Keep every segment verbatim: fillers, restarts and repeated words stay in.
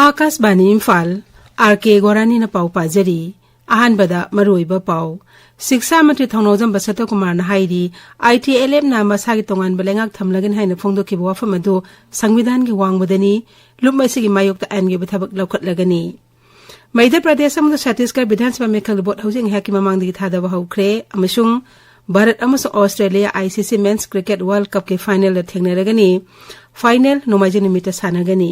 ꯑꯥꯀꯥꯁꯕꯥꯅꯤ Imphal, R ꯀꯦ ꯒꯣꯔꯥꯅꯤꯅ ꯄꯥꯎ ꯄꯥꯖꯔꯤ꯫ ꯑꯍꯥꯟꯕꯗ ꯃꯔꯨꯑꯣꯏꯕ ꯄꯥꯎ꯫ ꯁꯤꯛꯁꯥ ꯃꯟꯇ꯭ꯔꯤ ꯊꯧꯅꯥꯎꯖꯝ ꯕꯁꯟꯇꯀꯨꯃꯥꯔꯅ ꯍꯥꯏꯔꯤ, ꯑꯥꯏ ꯇꯤ ꯑꯦꯜ ꯑꯦꯐꯅ ꯃꯁꯥꯒꯤ ꯇꯣꯉꯥꯟꯕ ꯂꯩꯉꯥꯛ ꯊꯝꯂꯒꯅꯤ ꯍꯥꯏꯅ ꯐꯣꯡꯗꯣꯛꯈꯤꯕ ꯋꯥꯐꯝ ꯑꯗꯨ ꯁꯪꯕꯤꯙꯥꯟꯒꯤ ꯋꯥꯡꯃꯗꯅꯤ, ꯂꯨꯞ ꯑꯁꯤꯒꯤ ꯃꯥꯌꯣꯛꯇ ꯑꯥꯏꯟꯒꯤ ꯑꯣꯏꯕ ꯊꯕꯛ ꯂꯧꯈꯠꯂꯒꯅꯤ꯫ ꯃꯙ꯭ꯌ ꯄ꯭ꯔꯗꯦꯁ ꯑꯃꯁꯨꯡ ꯁꯠꯇꯤꯁꯒꯔ ꯕꯤꯙꯥꯟ ꯁꯚꯥ ꯃꯤꯈꯜꯒꯤ ꯚꯣꯠ ꯍꯧꯖꯤꯛ ꯉꯥꯏꯍꯥꯛꯀꯤ ꯃꯃꯥꯡꯗꯒꯤ ꯊꯥꯗꯕ ꯍꯧꯈ꯭ꯔꯦ ꯑꯃꯁꯨꯡ ꯚꯥꯔꯠ ꯑꯃꯁꯨꯡ ꯑꯣꯁꯇ꯭ꯔꯦꯂꯤꯌꯥ ꯑꯥꯏ ꯁꯤ ꯁꯤ ꯃꯦꯟꯁ ꯀ꯭ꯔꯤꯀꯦꯠ ꯋꯥꯔꯜꯗ ꯀꯞꯀꯤ ꯐꯥꯏꯅꯦꯜꯗ ꯊꯦꯡꯅꯔꯒꯅꯤ꯫ ꯐꯥꯏꯅꯦꯜ ꯅꯣꯡꯃꯥꯏꯖꯤꯡ ꯅꯨꯃꯤꯠꯇ ꯁꯥꯟꯅꯒꯅꯤ꯫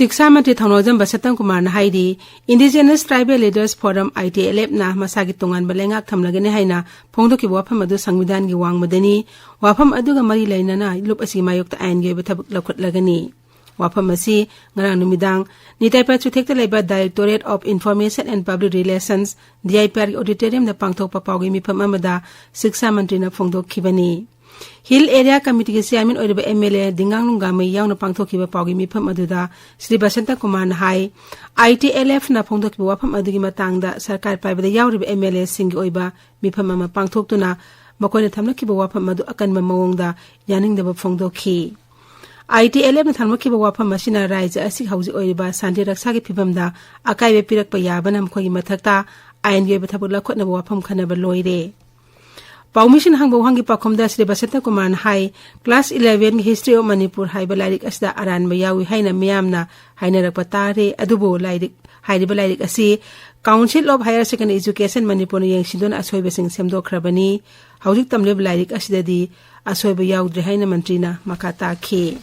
ꯁꯤꯛꯁꯥ ꯃꯟꯇ꯭ꯔꯤ ꯊꯧꯅꯥꯎꯖꯝ ꯕꯁꯟꯇꯀꯨꯃꯥꯔꯅ ꯍꯥꯏꯔꯤ, Indigenous Tribal Leaders Forum, I T L F, ꯅ ꯃꯁꯥꯒꯤ ꯇꯣꯉꯥꯟꯕ ꯂꯩꯉꯥꯛ ꯊꯝꯂꯒꯅꯤ ꯍꯥꯏꯅ ꯐꯣꯡꯗꯣꯛꯈꯤꯕ ꯋꯥꯐꯝ ꯑꯗꯨ ꯁꯪꯕꯤꯙꯥꯟꯒꯤ ꯋꯥꯡꯃꯗꯅꯤ꯫ ꯋꯥꯐꯝ ꯑꯗꯨꯒ ꯃꯔꯤ ꯂꯩꯅꯅ ꯂꯨꯞ ꯑꯁꯤꯒꯤ ꯃꯥꯌꯣꯛꯇ ꯑꯥꯏꯟꯒꯤ ꯑꯣꯏꯕ ꯊꯕꯛ ꯂꯧꯈꯠꯂꯒꯅꯤ꯫ ꯋꯥꯐꯝ ꯑꯁꯤ ꯉꯔꯥꯡ ꯅꯨꯃꯤꯗꯥꯡ ꯅꯤꯇꯥꯏꯄꯥ ꯆꯨꯊꯦꯛꯇ ꯂꯩꯕ Directorate of Information and Public Relations, D I P R ꯒꯤ auditorium ꯗ ꯄꯥꯡꯊꯣꯛꯄ ꯄꯥꯎꯒꯤ ꯃꯤꯐꯝ ꯑꯃꯗ ꯁꯤꯛꯁꯥ ꯃꯟꯇ꯭ꯔꯤꯅ ꯐꯣꯡꯗꯣꯛꯈꯤꯕꯅꯤ꯫ Hill Area Committee ꯒꯤ chairman ꯑꯣꯏꯔꯤꯕ M L A ꯗꯤꯡꯒꯥꯡ ꯂꯨꯡꯒꯥꯃꯩ ꯌꯥꯎꯅ ꯄꯥꯡꯊꯣꯛꯈꯤꯕ ꯄꯥꯎꯒꯤ ꯃꯤꯐꯝ ꯑꯗꯨꯗ ꯁ꯭ꯔꯤ ꯕꯁꯟꯇ ꯀꯨꯃꯥꯔꯅ ꯍꯥꯏ, I T L F ꯅ ꯐꯣꯡꯗꯣꯛꯈꯤꯕ ꯋꯥꯐꯝ ꯑꯗꯨꯒꯤ ꯃꯇꯥꯡꯗ ꯁꯔꯀꯥꯔ ꯄꯥꯏꯕꯗ ꯌꯥꯎꯔꯤꯕ M L A ꯁꯤꯡꯒꯤ ꯑꯣꯏꯕ ꯃꯤꯐꯝ ꯑꯃ ꯄꯥꯡꯊꯣꯛꯇꯨꯅ ꯃꯈꯣꯏꯅ ꯊꯝꯂꯛꯈꯤꯕ ꯋꯥꯐꯝ ꯑꯗꯨ ꯑꯀꯟꯕ ꯃꯑꯣꯡꯗ ꯌꯥꯅꯤꯡꯗꯕ ꯐꯣꯡꯗꯣꯛꯈꯤ꯫ I T L F ꯅ ꯊꯝꯂꯛꯈꯤꯕ ꯋꯥꯐꯝ ꯑꯁꯤꯅ ꯔꯥꯖ꯭ꯌ ꯑꯁꯤꯒꯤ ꯍꯧꯖꯤꯛ ꯑꯣꯏꯔꯤꯕ ꯁꯥꯟꯇꯤ ꯔꯛꯁꯥꯒꯤ ꯐꯤꯕꯝꯗ ꯑꯀꯥꯏꯕ ꯄꯤꯔꯛꯄ ꯌꯥꯕꯅ ꯃꯈꯣꯏꯒꯤ ꯃꯊꯛꯇ ꯑꯥꯏꯟꯒꯤ ꯑꯣꯏꯕ ꯊꯕꯛ ꯂꯧꯈꯠꯅꯕ ꯋꯥꯐꯝ ꯈꯟꯅꯕ ꯂꯣꯏꯔꯦ꯫ ꯄꯥꯎꯃꯤꯁꯤꯡꯅ ꯍꯪꯕ ꯋꯥꯍꯪꯒꯤ ꯄꯥꯎꯈꯨꯝꯗ ꯁ꯭ꯔꯤ ꯕꯁꯟꯇ ꯀꯨꯃꯥꯔꯅ ꯍꯥꯏ, Class eleven ꯒꯤ History of Manipur ꯍꯥꯏꯕ ꯂꯥꯏꯔꯤꯛ ꯑꯁꯤꯗ ꯑꯔꯥꯟꯕ ꯌꯥꯎꯏ ꯍꯥꯏꯅ ꯃꯤꯌꯥꯝꯅ ꯍꯥꯏꯅꯔꯛꯄ ꯇꯥꯔꯦ, ꯑꯗꯨꯕꯨ ꯂꯥꯏꯔꯤꯛ, ꯍꯥꯏꯔꯤꯕ ꯂꯥꯏꯔꯤꯛ ꯑꯁꯤ Council of Higher Secondary Education ꯃꯅꯤꯄꯨꯔꯅ ꯌꯦꯡꯁꯤꯟꯗꯨꯅ ꯑꯁꯣꯏꯕꯁꯤꯡ ꯁꯦꯝꯗꯣꯛꯈ꯭ꯔꯕꯅꯤ꯫ ꯍꯧꯖꯤꯛ ꯇꯝꯂꯤꯕ ꯂꯥꯏꯔꯤꯛ ꯑꯁꯤꯗꯗꯤ ꯑꯁꯣꯏꯕ ꯌꯥꯎꯗ꯭ꯔꯦ ꯍꯥꯏꯅ ꯃꯟꯇ꯭ꯔꯤꯅ ꯃꯈꯥ ꯇꯥꯈꯤ꯫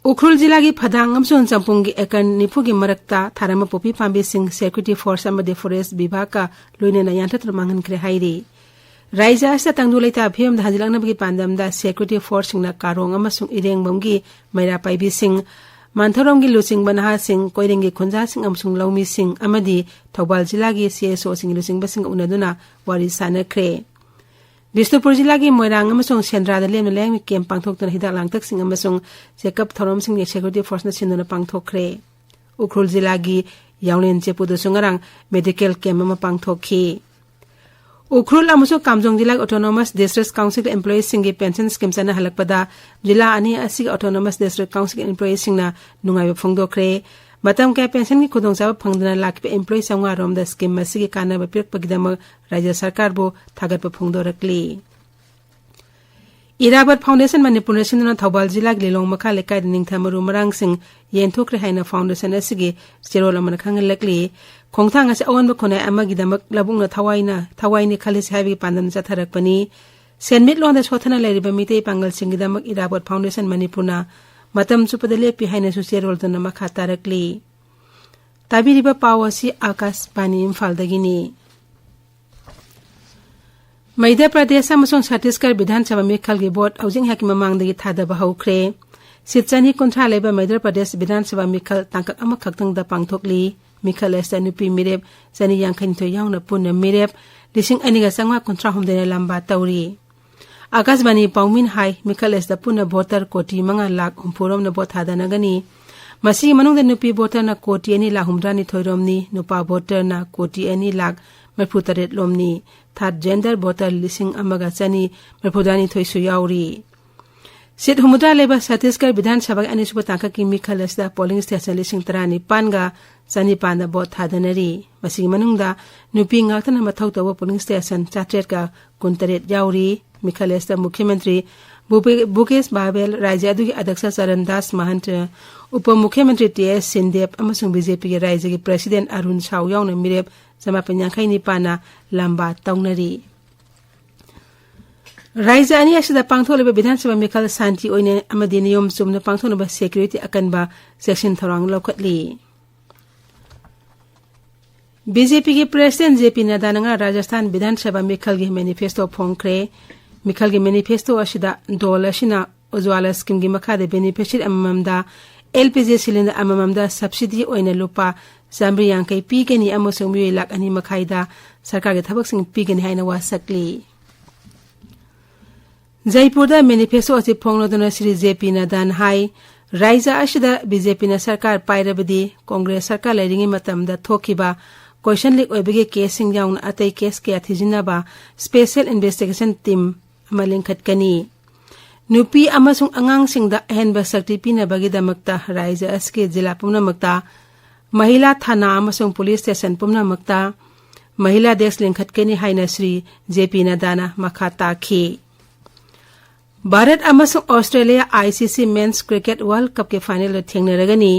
ꯎꯈ꯭ꯔꯨꯜ ꯖꯤꯂꯥꯒꯤ ꯐꯗꯥꯡ ꯑꯃꯁꯨꯡ ꯆꯝꯄꯨꯡꯒꯤ ꯑꯦꯀꯔ ꯅꯤꯐꯨꯒꯤ ꯃꯔꯛꯇ ꯊꯥꯔꯝꯕ ꯄꯣꯄꯤ ꯄꯥꯝꯕꯤꯁꯤꯡ Security Force ꯑꯃꯗꯤ Forest ꯕꯤꯚꯥꯒꯀ ꯂꯣꯏꯅꯅ ꯌꯥꯟꯊꯠꯇꯨꯅ ꯃꯥꯡꯍꯟꯈ꯭ꯔꯦ ꯍꯥꯏꯔꯤ꯫ ꯔꯥꯖ꯭ꯌ ꯑꯁꯤꯗ ꯇꯪꯗꯨ ꯂꯩꯇꯥꯕ ꯐꯤꯕꯝꯗ ꯍꯟꯖꯤꯜꯂꯛꯅꯕꯒꯤ ꯄꯥꯟꯗꯝꯗ Security Force ꯁꯤꯡꯅ ꯀꯥꯔꯣꯡ ꯑꯃꯁꯨꯡ ꯏꯔꯦꯡꯕꯝꯒꯤ ꯃꯩꯔꯥ ꯄꯥꯏꯕꯤꯁꯤꯡ, ꯃꯟꯊꯧꯔꯣꯝꯒꯤ ꯂꯨꯆꯤꯡꯕ ꯅꯍꯥꯁꯤꯡ, ꯀꯣꯏꯔꯦꯡꯒꯤ ꯈꯨꯟꯖꯥꯁꯤꯡ ꯑꯃꯁꯨꯡ ꯂꯧꯃꯤꯁꯤꯡ ꯑꯃꯗꯤ ꯊꯧꯕꯥꯜ ꯖꯤꯂꯥꯒꯤ C S O ꯁꯤꯡꯒꯤ ꯂꯨꯆꯤꯡꯕꯁꯤꯡꯒ ꯎꯅꯗꯨꯅ ꯋꯥꯔꯤ ꯁꯥꯅꯈ꯭ꯔꯦ꯫ ꯕꯤꯁꯅꯨꯄꯨꯔ ꯖꯤꯂꯥꯒꯤ ꯃꯣꯏꯔꯥꯡ ꯑꯃꯁꯨꯡ ꯁꯦꯟꯗ꯭ꯔꯥꯗ ꯂꯦꯝꯅ ꯂꯥꯌꯦꯡꯕꯒꯤ ꯀꯦꯝꯞ ꯄꯥꯡꯊꯣꯛꯇꯨꯅ ꯍꯤꯗꯥꯛ ꯂꯥꯡꯊꯛꯁꯤꯡ ꯑꯃꯁꯨꯡ ꯆꯦꯛꯑꯞ ꯊꯧꯔꯝꯁꯤꯡ ꯁꯦꯀ꯭ꯌꯨꯔꯤꯇꯤ ꯐꯣꯔꯁꯅ ꯁꯤꯟꯗꯨꯅ ꯄꯥꯡꯊꯣꯛꯈ꯭ꯔꯦ꯫ ꯎꯈ꯭ꯔꯨꯜ ꯖꯤꯂꯥꯒꯤ ꯌꯥꯎꯂꯦꯟ ꯆꯦꯄꯨꯗꯁꯨ ꯉꯔꯥꯡ ꯃꯦꯗꯤꯀꯦꯜ ꯀꯦꯝꯞ ꯑꯃ ꯄꯥꯡꯊꯣꯛꯈꯤ꯫ ꯎꯈ꯭ꯔꯨꯜ ꯑꯃꯁꯨꯡ ꯀꯥꯝꯖꯣꯡ ꯖꯤꯂꯥꯒꯤ ꯑꯣꯇꯣꯅꯣꯃꯁ ꯗꯤꯁꯇ꯭ꯔꯤꯛ ꯀꯥꯎꯟꯁꯤꯜꯒꯤ ꯑꯦꯝꯄ꯭ꯂꯣꯌꯤꯁꯤꯡꯒꯤ ꯄꯦꯟꯁꯟ ꯁ꯭ꯀꯤꯝ ꯆꯠꯅꯍꯜꯂꯛꯄꯗ ꯖꯤꯂꯥ ꯑꯅꯤ ꯑꯁꯤꯒꯤ ꯑꯣꯇꯣꯅꯣꯃꯁ ꯗꯤꯁꯇ꯭ꯔꯤꯛ ꯀꯥꯎꯟꯁꯤꯜꯒꯤ ꯑꯦꯝꯄ꯭ꯂꯣꯌꯤꯁꯤꯡꯅ ꯅꯨꯡꯉꯥꯏꯕ ꯐꯣꯡꯗꯣꯛꯈ꯭ꯔꯦ꯫ ꯃꯇꯝ ꯀꯌꯥ ꯄꯦꯟꯁꯟꯒꯤ ꯈꯨꯗꯣꯡꯆꯥꯕ ꯐꯪꯗꯅ ꯂꯥꯛꯈꯤꯕ ꯑꯦꯝꯄ꯭ꯂꯣꯌꯤ ꯆꯥꯝꯃꯉꯥ ꯔꯣꯝꯗ ꯁ꯭ꯀꯤꯝ ꯑꯁꯤꯒꯤ ꯀꯥꯟꯅꯕ ꯄꯤꯔꯛꯄꯒꯤꯗꯃꯛ ꯔꯥꯖ꯭ꯌ ꯁꯔꯀꯥꯔꯕꯨ ꯊꯥꯒꯠꯄ ꯐꯣꯡꯗꯣꯔꯛꯂꯤ꯫ ꯏꯔꯥꯕꯠ ꯐꯥꯎꯟꯗꯦꯁꯟ ꯃꯅꯤꯄꯨꯔꯅ ꯁꯤꯟꯗꯨꯅ ꯊꯧꯕꯥꯜ ꯖꯤꯂꯥꯒꯤ ꯂꯤꯂꯣꯡ ꯃꯈꯥ ꯂꯩꯀꯥꯏꯗ ꯅꯤꯡꯊꯝ ꯃꯔꯨ ꯃꯔꯥꯡꯁꯤꯡ ꯌꯦꯟꯊꯣꯛꯈ꯭ꯔꯦ ꯍꯥꯏꯅ ꯐꯥꯎꯟꯗꯦꯁꯟ ꯑꯁꯤꯒꯤ ꯆꯦꯔꯣꯜ ꯑꯃꯅ ꯈꯪꯍꯜꯂꯛꯂꯤ꯫ ꯈꯣꯡꯊꯥꯡ ꯑꯁꯤ ꯑꯑꯣꯟꯕ ꯈꯨꯟꯅꯥꯏ ꯑꯃꯒꯤꯗꯃꯛ ꯂꯧꯕꯨꯛꯅ ꯊꯋꯥꯏꯅ, ꯊꯋꯥꯏꯅꯤ ꯈꯜꯂꯤꯁꯤ ꯍꯥꯏꯕꯒꯤ ꯄꯥꯟꯗꯝꯅ ꯆꯠꯊꯔꯛꯄꯅꯤ꯫ ꯁꯦꯟꯃꯤꯠꯂꯣꯟꯗ ꯁꯣꯠꯊꯅ ꯂꯩꯔꯤꯕ ꯃꯤꯇꯩ ꯄꯥꯡꯒꯜꯁꯤꯡꯒꯤꯗꯃꯛ ꯏꯔꯥꯕꯣꯠ ꯐꯥꯎꯟꯗꯦꯁꯟ ꯃꯅꯤꯄꯨꯔꯅ ꯃꯇꯝ ꯆꯨꯞꯄꯗ ꯂꯦꯞꯄꯤ ꯍꯥꯏꯅꯁꯨ ꯆꯦꯔꯣꯜꯗꯨꯅ ꯃꯈꯥ ꯇꯥꯔꯛꯂꯤ꯫ ꯇꯥꯕꯤꯔꯤꯕ ꯄꯥꯎ ꯑꯁꯤ ꯑꯥꯀꯥꯁꯕꯥꯅꯤ ꯏꯝꯐꯥꯜꯗꯒꯤꯅꯤ꯫ ꯃꯩꯙ꯭ꯌ ꯄ꯭ꯔꯗꯦꯁ ꯑꯃꯁꯨꯡ ꯁꯠꯇꯤꯁꯒꯔ ꯕꯤꯙꯥꯟ ꯁꯚꯥ ꯃꯤꯈꯜꯒꯤ ꯚꯣꯠ ꯍꯧꯖꯤꯛ ꯉꯥꯏꯍꯥꯛꯀꯤ ꯃꯃꯥꯡꯗꯒꯤ ꯊꯥꯗꯕ ꯍꯧꯈ꯭ꯔꯦ꯫ ꯁꯤꯠ ꯆꯅꯤ ꯀꯨꯟꯊ꯭ꯔꯥ ꯂꯩꯕ ꯃꯩꯙ꯭ꯌ ꯄ꯭ꯔꯗꯦꯁ ꯕꯤꯙꯥꯟ ꯁꯚꯥ ꯃꯤꯈꯜ ꯇꯥꯡꯀꯛ ꯑꯃꯈꯛꯇꯪꯗ ꯄꯥꯡꯊꯣꯛꯂꯤ꯫ ꯃꯤꯈꯜ ꯑꯁꯤꯗ ꯅꯨꯄꯤ ꯃꯤꯔꯦꯞ ꯆꯅꯤ ꯌꯥꯡꯈꯩ ꯅꯤꯊꯣꯏ ꯌꯥꯎꯅ ꯄꯨꯟꯅ ꯃꯤꯔꯦꯞ ꯂꯤꯁꯤꯡ ꯑꯅꯤꯒ ꯆꯥꯝꯃꯉꯥ ꯀꯨꯟꯊ꯭ꯔꯥ ꯍꯨꯝꯗꯣꯏꯅ ꯂꯝꯕꯥ ꯇꯧꯔꯤ꯫ ꯑꯥꯀꯥꯁꯕꯥꯅꯤ ꯄꯥꯎꯃꯤꯅ ꯍꯥꯏ, ꯃꯤꯈꯜ ꯑꯁꯤꯗ ꯄꯨꯟꯅ ꯚꯣꯇꯔ ꯀꯣꯇꯤ ꯃꯉꯥ ꯂꯥꯈ ꯍꯨꯝꯐꯨ ꯔꯣꯝꯅ ꯚꯣꯠ ꯊꯥꯗꯅꯒꯅꯤ꯫ ꯃꯁꯤꯒꯤ ꯃꯅꯨꯡꯗ ꯅꯨꯄꯤ ꯚꯣꯇꯔꯅ ꯀꯣꯇꯤ ꯑꯅꯤ ꯂꯥꯈ ꯍꯨꯝꯗ꯭ꯔꯥ ꯅꯤꯊꯣꯏ ꯔꯣꯝꯅꯤ, ꯅꯨꯄꯥ ꯚꯣꯇꯔꯅ ꯀꯣꯇꯤ ꯑꯅꯤ ꯂꯥꯈ ꯃꯔꯤꯐꯨ ꯇꯔꯦꯠ ꯂꯣꯝꯅꯤ꯫ ꯊꯥꯔꯗ ꯖꯦꯟꯗꯔ ꯚꯣꯇꯔ ꯂꯤꯁꯤꯡ ꯑꯃꯒ ꯆꯅꯤ ꯃꯔꯤꯐꯨꯇꯔꯥ ꯅꯤꯊꯣꯏꯁꯨ ꯌꯥꯎꯔꯤ꯫ ꯁꯤꯠ ꯍꯨꯝꯐꯨꯇꯔꯥ ꯂꯩꯕ ꯁꯠꯇꯤꯁꯒꯔ ꯕꯤꯙꯥꯟ ꯁꯚꯥꯒꯤ ꯑꯅꯤꯁꯨꯕ ꯇꯥꯡꯀꯛꯀꯤ ꯃꯤꯈꯜ ꯑꯁꯤꯗ ꯄꯣꯂꯤꯡ ꯁ꯭ꯇꯦꯁꯟ ꯂꯤꯁꯤꯡ ꯇꯔꯥꯅꯤꯄꯥꯟꯒ ꯆꯅꯤꯄꯥꯟꯗ ꯚꯣꯠ ꯊꯥꯗꯅꯔꯤ꯫ ꯃꯁꯤꯒꯤ ꯃꯅꯨꯡꯗ ꯅꯨꯄꯤ ꯉꯥꯛꯇꯅ ꯃꯊꯧ ꯇꯧꯕ ꯄꯣꯂꯤꯡ ꯁ꯭ꯇꯦꯁꯟ ꯆꯥꯇ꯭ꯔꯦꯠꯀ ꯀꯨꯟꯇꯔꯦꯠ ꯌꯥꯎꯔꯤ꯫ ꯃꯤꯈꯜ ꯑꯁꯤꯗ ꯃꯨꯈ꯭ꯌ ꯃꯟꯇ꯭ꯔꯤ ꯚꯨꯄꯦ-, ꯚꯨꯄꯦꯁ ꯕꯥꯚꯦꯜ, ꯔꯥꯖ꯭ꯌ ꯑꯗꯨꯒꯤ ꯑꯗ꯭ꯌꯛꯁ ꯆꯔꯟ ꯗꯥꯁ ꯃꯍꯟꯇ, ꯎꯄ ꯃꯨꯈ꯭ꯌ ꯃꯟꯇ꯭ꯔꯤ ꯇꯤ ꯑꯦꯁ ꯁꯤꯟꯗꯦꯕ ꯑꯃꯁꯨꯡ ꯕꯤ ꯖꯦ ꯄꯤꯒꯤ ꯔꯥꯖ꯭ꯌꯒꯤ ꯄ꯭ꯔꯦꯁꯤꯗꯦꯟꯠ ꯑꯔꯨꯟ ꯁꯥꯎ ꯌꯥꯎꯅ ꯃꯤꯔꯦꯞ ꯆꯃꯥꯄꯟ ꯌꯥꯡꯈꯩ ꯅꯤꯄꯥꯟꯅ ꯂꯝꯕꯥ ꯇꯧꯅꯔꯤ꯫ ꯔꯥꯖ꯭ꯌ ꯑꯅꯤ ꯑꯁꯤꯗ ꯄꯥꯡꯊꯣꯛꯂꯤꯕ ꯕꯤꯙꯥꯟ ꯁꯚꯥ ꯃꯤꯈꯜ ꯁꯥꯟꯇꯤ ꯑꯣꯏꯅ ꯑꯃꯗꯤ ꯅꯤꯌꯣꯝ ꯆꯨꯝꯅ ꯄꯥꯡꯊꯣꯛꯅꯕ ꯁꯦꯀ꯭ꯌꯨꯔꯤꯇꯤ ꯑꯀꯟꯕ ꯆꯦꯛꯁꯤꯟ ꯊꯧꯔꯥꯡ ꯂꯧꯈꯠꯂꯤ꯫ ꯕꯤ ꯖꯦ ꯄꯤꯒꯤ ꯄ꯭ꯔꯦꯁꯤꯗꯦꯟꯠ ꯖꯦ ꯄꯤ ꯅꯗꯥꯅ ꯉꯔꯥꯡ ꯔꯥꯖꯁꯊꯥꯟ ꯕꯤꯙꯥꯟ ꯁꯚꯥ ꯃꯤꯈꯜꯒꯤ ꯃꯦꯅꯤꯐꯦꯁꯇꯣ ꯐꯣꯡꯈ꯭ꯔꯦ꯫ ꯃꯤꯈꯜꯒꯤ ꯃꯦꯅꯤꯐꯦꯁꯇꯣ ꯑꯁꯤꯗ ꯗꯣꯜ ꯑꯁꯤꯅ ꯎꯖ꯭ꯋꯥꯂꯥ ꯁ꯭ꯀꯤꯝꯒꯤ ꯃꯈꯥꯗ ꯕꯦꯅꯤꯐꯤꯁꯔꯤ ꯑꯃꯃꯝꯗ ꯑꯦꯜ ꯄꯤ ꯖꯤ ꯁꯤꯂꯤꯟꯗꯔ ꯑꯃꯃꯝꯗ ꯁꯕꯁꯤꯗꯤ ꯑꯣꯏꯅ ꯂꯨꯄꯥ ꯆꯥꯃꯔꯤ ꯌꯥꯡꯈꯩ ꯄꯤꯒꯅꯤ ꯑꯃꯁꯨꯡ ꯃꯤꯑꯣꯏ ꯂꯥꯈ ꯑꯅꯤ ꯃꯈꯥꯏꯗ ꯁꯔꯀꯥꯔꯒꯤ ꯊꯕꯛꯁꯤꯡ ꯄꯤꯒꯅꯤ ꯍꯥꯏꯅ ꯋꯥꯁꯛꯂꯤ꯫ ꯖꯩꯄꯨꯔꯗ ꯃꯦꯅꯤꯐꯦꯁꯇꯣ ꯑꯁꯤ ꯐꯣꯡꯂꯗꯨꯅ ꯁ꯭ꯔꯤ ꯖꯦ ꯄꯤ ꯅꯗꯥꯅ ꯍꯥꯏ, ꯔꯥꯏꯖ꯭ꯌ ꯑꯁꯤꯗ ꯕꯤ ꯖꯦ ꯄꯤꯅ ꯁꯔꯀꯥꯔ ꯄꯥꯏꯔꯕꯗꯤ ꯀꯣꯡꯒ꯭ꯔꯦꯁ ꯁꯔꯀꯥꯔ ꯂꯩꯔꯤꯉꯩ ꯃꯇꯝꯗ ꯊꯣꯛꯈꯤꯕ ꯀꯣꯏꯁꯟ ꯂꯤꯛ ꯑꯣꯏꯕꯒꯤ ꯀꯦꯁꯁꯤꯡ ꯌꯥꯎꯅ ꯑꯇꯩ ꯀꯦꯁ ꯀꯌꯥ ꯊꯤꯖꯤꯟꯅꯕ ꯁ꯭ꯄꯦꯁꯦꯜ ꯏꯟꯚꯦꯁꯇꯤꯒꯦꯁꯟ ꯇꯤꯝ ꯑꯃ ꯂꯤꯡꯈꯠꯀꯅꯤ꯫ ꯅꯨꯄꯤ ꯑꯃꯁꯨꯡ ꯑꯉꯥꯡꯁꯤꯡꯗ ꯑꯍꯦꯟꯕ ꯁꯛꯇꯤ ꯄꯤꯅꯕꯒꯤꯗꯃꯛꯇ ꯔꯥꯏꯖ꯭ꯌ ꯑꯁꯤꯒꯤ ꯖꯤꯂꯥ ꯄꯨꯝꯅꯃꯛꯇ ꯃꯍꯤꯂꯥ ꯊꯥꯅꯥ ꯑꯃꯁꯨꯡ ꯄꯨꯂꯤꯁ ꯁ꯭ꯇꯦꯁꯟ ꯄꯨꯝꯅꯃꯛꯇ ꯃꯍꯤꯂꯥ ꯗꯦꯁ꯭ꯛ ꯂꯤꯡꯈꯠꯀꯅꯤ ꯍꯥꯏꯅ ꯁ꯭ꯔꯤ ꯖꯦ ꯄꯤ ꯅꯗꯥꯅ ꯃꯈꯥ ꯇꯥꯈꯤ꯫ ꯚꯥꯔꯠ ꯑꯃꯁꯨꯡ ꯑꯣꯁꯇ꯭ꯔꯦꯂꯤꯌꯥ ꯑꯥꯏ ꯁꯤ ꯁꯤ ꯃꯦꯟꯁ ꯀ꯭ꯔꯤꯀꯦꯠ ꯋꯥꯔꯜꯗ ꯀꯞꯀꯤ ꯐꯥꯏꯅꯦꯜꯗ ꯊꯦꯡꯅꯔꯒꯅꯤ꯫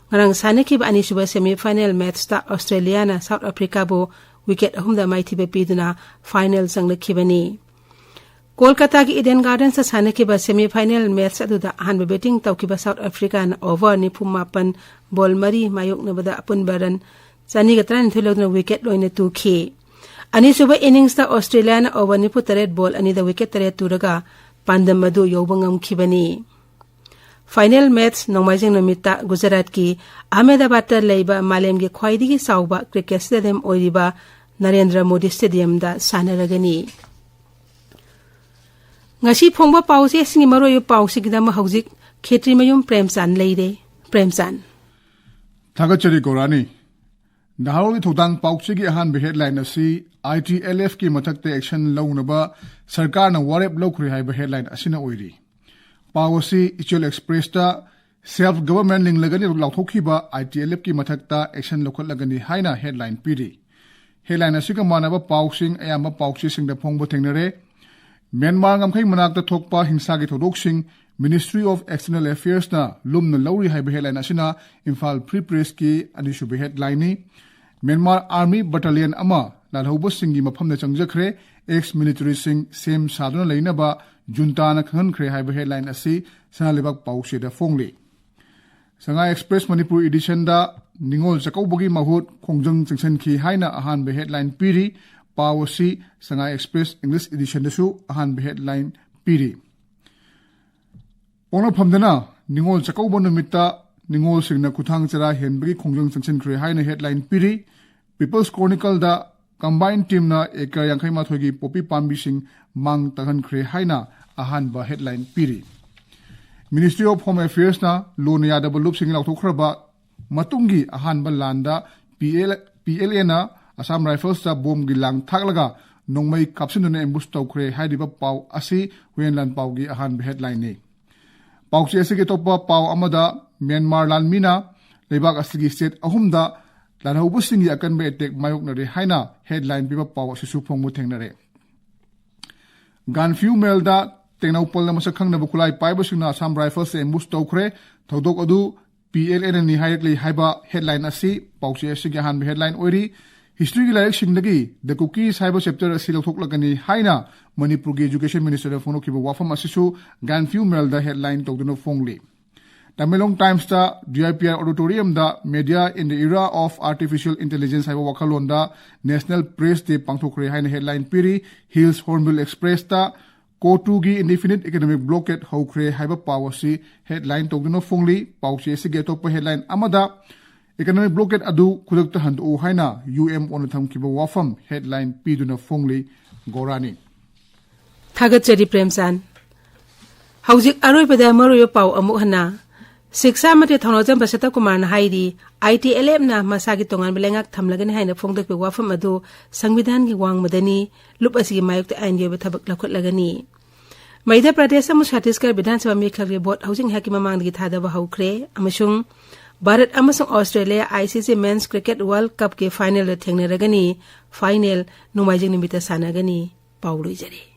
ꯉꯔꯥꯡ ꯁꯥꯟꯅꯈꯤꯕ ꯑꯅꯤꯁꯨꯕ ꯁꯦꯃꯤ ꯐꯥꯏꯅꯦꯜ ꯃꯦꯠꯁꯇ ꯑꯣꯁꯇ꯭ꯔꯦꯂꯤꯌꯥꯅ ꯁꯥꯎꯠ ꯑꯐ꯭ꯔꯤꯀꯥꯕꯨ ꯋꯤꯀꯦꯠ ꯑꯍꯨꯝꯗ ꯃꯥꯏꯊꯤꯕ ꯄꯤꯗꯨꯅ ꯐꯥꯏꯅꯦꯜ ꯆꯪꯂꯛꯈꯤꯕꯅꯤ꯫ ꯀꯣꯜꯀꯇꯥꯒꯤ ꯏꯗꯦꯟ ꯒꯥꯔꯗꯦꯟꯁꯇ ꯁꯥꯟꯅꯈꯤꯕ ꯁꯦꯃꯤ ꯐꯥꯏꯅꯦꯜ ꯃꯦꯠꯁ ꯑꯗꯨꯗ ꯑꯍꯥꯟꯕ ꯕꯦꯇꯤꯡ ꯇꯧꯈꯤꯕ ꯁꯥꯎꯠ ꯑꯐ꯭ꯔꯤꯀꯥꯅ ꯑꯣꯚꯔ ꯅꯤꯐꯨ ꯃꯥꯄꯟ ꯕꯣꯜ ꯃꯔꯤ ꯃꯥꯌꯣꯛꯅꯕꯗ ꯑꯄꯨꯟꯕ ꯔꯟ ꯆꯅꯤꯒ ꯇꯔꯥꯅꯤꯊꯣꯏ ꯂꯧꯗꯨꯅ ꯋꯤꯀꯦꯠ ꯂꯣꯏꯅ ꯇꯨꯈꯤ꯫ ꯑꯅꯤꯁꯨꯕ ꯏꯅꯤꯡꯁꯇ ꯑꯣꯁꯇ꯭ꯔꯦꯂꯤꯌꯥꯅ ꯑꯣꯚꯔ ꯅꯤꯐꯨ ꯇꯔꯦꯠ ꯕꯣꯜ ꯑꯅꯤꯗ ꯋꯤꯀꯦꯠ ꯇꯔꯦꯠ ꯇꯨꯔꯒ ꯄꯥꯟꯗꯝ ꯑꯗꯨ ꯌꯧꯕ ꯉꯝꯈꯤꯕꯅꯤ꯫ ꯐꯥꯏꯅꯦꯜ ꯃꯦꯠꯁ ꯅꯣꯡꯃꯥꯏꯖꯤꯡ ꯅꯨꯃꯤꯠꯇ ꯒꯨꯖꯔꯥꯠꯀꯤ ꯑꯍꯃꯦꯗꯥꯕꯥꯗꯇ ꯂꯩꯕ ꯃꯥꯂꯦꯝꯒꯤ ꯈ꯭ꯋꯥꯏꯗꯒꯤ ꯆꯥꯎꯕ ꯀ꯭ꯔꯤꯀꯦꯠ ꯁ꯭ꯇꯦꯗꯤꯌꯝ ꯑꯣꯏꯔꯤꯕ ꯅꯔꯦꯟꯗ꯭ꯔ ꯃꯣꯗꯤ ꯁ꯭ꯇꯦꯗꯤꯌꯝꯗ ꯁꯥꯟꯅꯔꯒꯅꯤ꯫ ꯉꯁꯤ ꯐꯣꯡꯕ ꯄꯥꯎꯆꯦꯁꯤꯡꯒꯤ ꯃꯔꯨꯑꯣꯏꯕ ꯄꯥꯎꯁꯤꯡꯒꯤꯗꯃꯛ ꯍꯧꯖꯤꯛ ꯈꯦꯇ꯭ꯔꯤꯃꯌꯨꯝ ꯄ꯭ꯔꯦꯝꯆꯥꯟ ꯂꯩꯔꯦ꯫ ꯄ꯭ꯔꯦꯝꯆꯥꯟ꯫ ꯊꯥꯒꯠꯆꯔꯤ ꯒꯧꯔꯥꯅꯤ꯫ ꯅꯍꯥꯔꯣꯜꯒꯤ ꯊꯧꯗꯥꯡ ꯄꯥꯎꯆꯦꯒꯤ ꯑꯍꯥꯟꯕ ꯍꯦꯗꯂꯥꯏꯟ ꯑꯁꯤ ꯑꯥꯏ ꯇꯤ ꯑꯦꯜ ꯑꯦꯐꯀꯤ ꯃꯊꯛꯇ ꯑꯦꯛꯁꯟ ꯂꯧꯅꯕ ꯁꯔꯀꯥꯔꯅ ꯋꯥꯔꯦꯞ ꯂꯧꯈ꯭ꯔꯦ ꯍꯥꯏꯕ ꯍꯦꯗꯂꯥꯏꯟ ꯑꯁꯤꯅ ꯑꯣꯏꯔꯤ꯫ ꯄꯥꯎ ꯑꯁꯤ ꯏꯆꯦꯜ ꯑꯦꯛꯁꯄ꯭ꯔꯦꯁꯇ ꯁꯦꯜꯐ ꯒꯚꯔꯟꯃꯦꯟꯠ ꯂꯤꯡꯂꯒꯅꯤ ꯂꯥꯎꯊꯣꯛꯈꯤꯕ ꯑꯥꯏ ꯇꯤ ꯑꯦꯜ ꯑꯦꯐꯀꯤ ꯃꯊꯛꯇ ꯑꯦꯛꯁꯟ ꯂꯧꯈꯠꯂꯒꯅꯤ ꯍꯥꯏꯅ ꯍꯦꯗꯂꯥꯏꯟ ꯄꯤꯔꯤ꯫ ꯍꯦꯗꯂꯥꯏꯟ ꯑꯁꯤꯒ ꯃꯥꯟꯅꯕ ꯄꯥꯎꯁꯤꯡ ꯑꯌꯥꯝꯕ ꯄꯥꯎꯆꯦꯁꯤꯡꯗ ꯐꯣꯡꯕ ꯊꯦꯡꯅꯔꯦ꯫ ꯃ꯭ꯌꯥꯟꯃꯥꯔ ꯉꯝꯈꯩ ꯃꯅꯥꯛꯇ ꯊꯣꯛꯄ ꯍꯤꯡꯁꯥꯒꯤ ꯊꯧꯗꯣꯛꯁꯤꯡ Ministry of External Affairsꯅ ꯂꯨꯝꯅ ꯂꯧꯔꯤ ꯍꯥꯏꯕ ꯍꯦꯗꯂꯥꯏꯟ ꯑꯁꯤꯅ ꯏꯝꯐꯥꯜ ꯐ꯭ꯔꯤ ꯄ꯭ꯔꯦꯁꯀꯤ ꯑꯅꯤꯁꯨꯕ ꯍꯦꯗꯂꯥꯏꯟꯅꯤ꯫ ꯃ꯭ꯌꯥꯟꯃꯥꯔ ꯑꯥꯔꯃꯤ ꯕꯠꯇꯥꯂꯤꯌꯟ ꯑꯃ ꯂꯥꯜꯍꯧꯕꯁꯤꯡꯒꯤ ꯃꯐꯝꯗ ꯆꯪꯖꯈ꯭ꯔꯦ꯫ ꯑꯦꯛꯁ ꯃꯤꯂꯤꯇꯔꯤꯁꯤꯡ ꯁꯦꯝ ꯁꯥꯗꯨꯅ ꯂꯩꯅꯕ ꯖꯨꯟꯇꯥꯅ ꯈꯪꯍꯟꯈ꯭ꯔꯦ ꯍꯥꯏꯕ ꯍꯦꯗꯂꯥꯏꯟ ꯑꯁꯤ ꯁꯅꯥ ꯂꯩꯕꯥꯛ ꯄꯥꯎꯆꯦꯗ ꯐꯣꯡꯂꯤ꯫ ꯁꯉꯥꯏ ꯑꯦꯛꯁꯄ꯭ꯔꯦꯁ ꯃꯅꯤꯄꯨꯔ ꯏꯗꯤꯁꯟꯗ ꯅꯤꯉꯣꯜ ꯆꯥꯛꯀꯧꯕꯒꯤ ꯃꯍꯨꯠ ꯈꯣꯡꯖꯪ ꯆꯪꯁꯤꯟꯈꯤ ꯍꯥꯏꯅ ꯑꯍꯥꯟꯕ ꯍꯦꯗꯂꯥꯏꯟ ꯄꯤꯔꯤ꯫ ꯄꯥꯎ ꯑꯁꯤ ꯁꯉꯥꯏ ꯑꯦꯛꯁꯄ꯭ꯔꯦꯁ ꯏꯪꯂꯤꯁ ꯏꯗꯤꯁꯟꯗꯁꯨ ꯑꯍꯥꯟꯕ ꯍꯦꯗꯂꯥꯏꯟ ꯄꯤꯔꯤ꯫ ꯄꯣꯛꯅꯐꯝꯗꯅ ꯅꯤꯉꯣꯜ ꯆꯥꯛꯀꯧꯕ ꯅꯨꯃꯤꯠꯇ ꯅꯤꯉꯣꯜꯁꯤꯡꯅ ꯈꯨꯊꯥꯡ ꯆꯔꯥ ꯍꯦꯟꯕꯒꯤ ꯈꯣꯡꯖꯪ ꯆꯪꯁꯤꯟꯈ꯭ꯔꯦ ꯍꯥꯏꯅ ꯍꯦꯗꯂꯥꯏꯟ ꯄꯤꯔꯤ꯫ ꯄꯤꯄꯜꯁ ꯀ꯭ꯔꯣꯅꯤꯀꯜꯗ ꯀꯝꯕꯥꯏꯟ ꯇꯤꯝꯅ ꯑꯦꯀꯔ ꯌꯥꯡꯈꯩ ꯃꯥꯊꯣꯏꯒꯤ ꯄꯣꯄꯤ ꯄꯥꯝꯕꯤꯁꯤꯡ ꯃꯥꯡ ꯇꯥꯛꯍꯟꯈ꯭ꯔꯦ ꯍꯥꯏꯅ ꯑꯍꯥꯟꯕ headline ꯄꯤꯔꯤ꯫ Ministry of Home Affairsꯅ ꯂꯨꯅ ꯌꯥꯗꯕ ꯂꯨꯞꯁꯤꯡ ꯂꯥꯎꯊꯣꯛꯈ꯭ꯔꯕ ꯃꯇꯨꯡꯒꯤ ꯑꯍꯥꯟꯕ ꯂꯥꯟꯗ PL, PLAꯅ Assam Riflesꯇ ꯕꯣꯝꯒꯤ ꯂꯥꯡ ꯊꯥꯛꯂꯒ ꯅꯣꯡꯃꯩ ꯀꯥꯞꯁꯤꯟꯗꯨꯅ ambush ꯇꯧꯈ꯭ꯔꯦ ꯍꯥꯏꯔꯤꯕ ꯄꯥꯎ ꯑꯁꯤ ꯍꯨꯏꯌꯦꯟ ꯂꯥꯟꯄꯥꯎꯒꯤ ꯑꯍꯥꯟꯕ headlineꯅꯤ꯫ ꯄꯥꯎꯆꯦ ꯑꯁꯤꯒꯤ ꯑꯇꯣꯞꯄ ꯄꯥꯎ ꯑꯃꯗ ꯃ꯭ꯌꯥꯟꯃꯥꯔ ꯂꯥꯟꯃꯤꯅ ꯂꯩꯕꯥꯛ ꯑꯁꯤꯒꯤ state ꯑꯍꯨꯝꯗ ꯂꯥꯜꯍꯧꯕꯁꯤꯡꯒꯤ ꯑꯀꯟꯕ attack ꯃꯥꯌꯣꯛꯅꯔꯦ ꯍꯥꯏꯅ headline ꯄꯤꯕ ꯄꯥꯎ ꯑꯁꯤꯁꯨ ꯐꯣꯡꯕ ꯊꯦꯡꯅꯔꯦ꯫ Gaanphiu Mailꯗ ꯇꯦꯡꯅꯧꯄꯜꯗ ꯃꯁꯛ ꯈꯪꯗꯕ ꯈꯨꯠꯂꯥꯏ ꯄꯥꯏꯕꯁꯤꯡꯅ Assam Riflesꯇ ambush ꯇꯧꯈ꯭ꯔꯦ꯫ ꯊꯧꯗꯣꯛ ꯑꯗꯨ PLAꯅꯅꯤ ꯍꯥꯏꯔꯛꯂꯤ ꯍꯥꯏꯕ headline ꯑꯁꯤ ꯄꯥꯎꯆꯦ ꯑꯁꯤꯒꯤ ꯑꯍꯥꯟꯕ headline ꯑꯣꯏꯔꯤ꯫ Historyꯒꯤ ꯂꯥꯏꯔꯤꯛꯁꯤꯡꯗꯒꯤ The Kukis ꯍꯥꯏꯕ chapter ꯑꯁꯤ ꯂꯧꯊꯣꯛꯂꯒꯅꯤ ꯍꯥꯏꯅ ꯃꯅꯤꯄꯨꯔꯒꯤ Education Ministerꯅ ꯐꯣꯡꯗꯣꯛꯈꯤꯕ ꯋꯥꯐꯝ ꯑꯁꯤꯁꯨ Gaanphiu Mailꯗ headline ꯇꯧꯗꯨꯅ ꯐꯣꯡꯂꯤ꯫ Tamenglong Timesꯇ DIPR Auditoriumꯗ Media in the Era of Artificial Intelligence ꯍꯥꯏꯕ ꯋꯥꯈꯜꯂꯣꯟꯗ National Press Day ꯄꯥꯡꯊꯣꯛꯈ꯭ꯔꯦ ꯍꯥꯏꯅ headline ꯄꯤꯔꯤ꯫ Hills Hornbill Expressꯇ COTUꯒꯤ indefinite economic blockade ꯍꯧꯈ꯭ꯔꯦ ꯍꯥꯏꯕ ꯄꯥꯎ ꯑꯁꯤ headline ꯇꯧꯗꯨꯅ ꯐꯣꯡꯂꯤ꯫ ꯄꯥꯎꯆꯦ ꯑꯁꯤꯒꯤ ꯑꯇꯣꯞꯄ headline ꯑꯃꯗ economic blockade ꯑꯗꯨ ꯈꯨꯗꯛꯇ ꯍꯟꯗꯣꯛꯎ ꯍꯥꯏꯅ UNOꯅ ꯊꯝꯈꯤꯕ ꯋꯥꯐꯝ headline ꯄꯤꯗꯨꯅ ꯐꯣꯡꯂꯤ꯫ ꯒꯣꯔꯥꯅꯤ꯫ ꯊꯥꯒꯠꯆꯔꯤ ꯄ꯭ꯔꯦꯝꯆꯥꯟ꯫ ꯍꯧꯖꯤꯛ ꯑꯔꯣꯏꯕꯗ ꯃꯔꯨꯑꯣꯏꯕ ꯄꯥꯎ ꯑꯃꯨꯛ ꯍꯟꯅ꯫ ꯁꯤꯛꯁꯥ ꯃꯟꯇ꯭ꯔꯤ ꯊꯧꯅꯥꯖꯝꯕ ꯁꯇꯀꯨꯃꯥꯔꯅ ꯍꯥꯏꯔꯤ, ITLFꯅ ꯃꯁꯥꯒꯤ ꯇꯣꯉꯥꯟꯕ ꯂꯩꯉꯥꯛ ꯊꯝꯂꯒꯅꯤ ꯍꯥꯏꯅ ꯐꯣꯡꯗꯣꯛꯄ ꯋꯥꯐꯝ ꯑꯗꯨ ꯁꯪꯕꯤꯙꯥꯟꯒꯤ ꯋꯥꯡꯃꯗꯅꯤ, ꯂꯨꯞ ꯑꯁꯤꯒꯤ ꯃꯥꯌꯣꯛꯇ ꯑꯥꯏꯟꯒꯤ ꯑꯣꯏꯕ ꯊꯕꯛ ꯂꯧꯈꯠꯂꯒꯅꯤ꯫ ꯃꯙ꯭ꯌ ꯄ꯭ꯔꯗꯦꯁ ꯑꯃꯁꯨꯡ ꯆꯇꯤꯁꯒꯔ ꯕꯤꯙꯥꯟ ꯁꯚꯥ ꯃꯤꯈꯜꯒꯤ ꯚꯣꯠ ꯍꯧꯖꯤꯛ ꯉꯥꯏꯍꯥꯛꯀꯤ ꯃꯃꯥꯡꯗꯒꯤ ꯊꯥꯗꯕ ꯍꯧꯈ꯭ꯔꯦ ꯑꯃꯁꯨꯡ ꯚꯥꯔꯠ ꯑꯃꯁꯨꯡ Australia ICC Men's Cricket World Cupꯀꯤ finalꯗ ꯊꯦꯡꯅꯔꯒꯅꯤ꯫ Final ꯅꯣꯡꯃꯥꯏꯖꯤꯡ ꯅꯨꯃꯤꯠꯇ ꯁꯥꯟꯅꯒꯅꯤ꯫ ꯄꯥꯎ ꯂꯣꯏꯖꯔꯦ꯫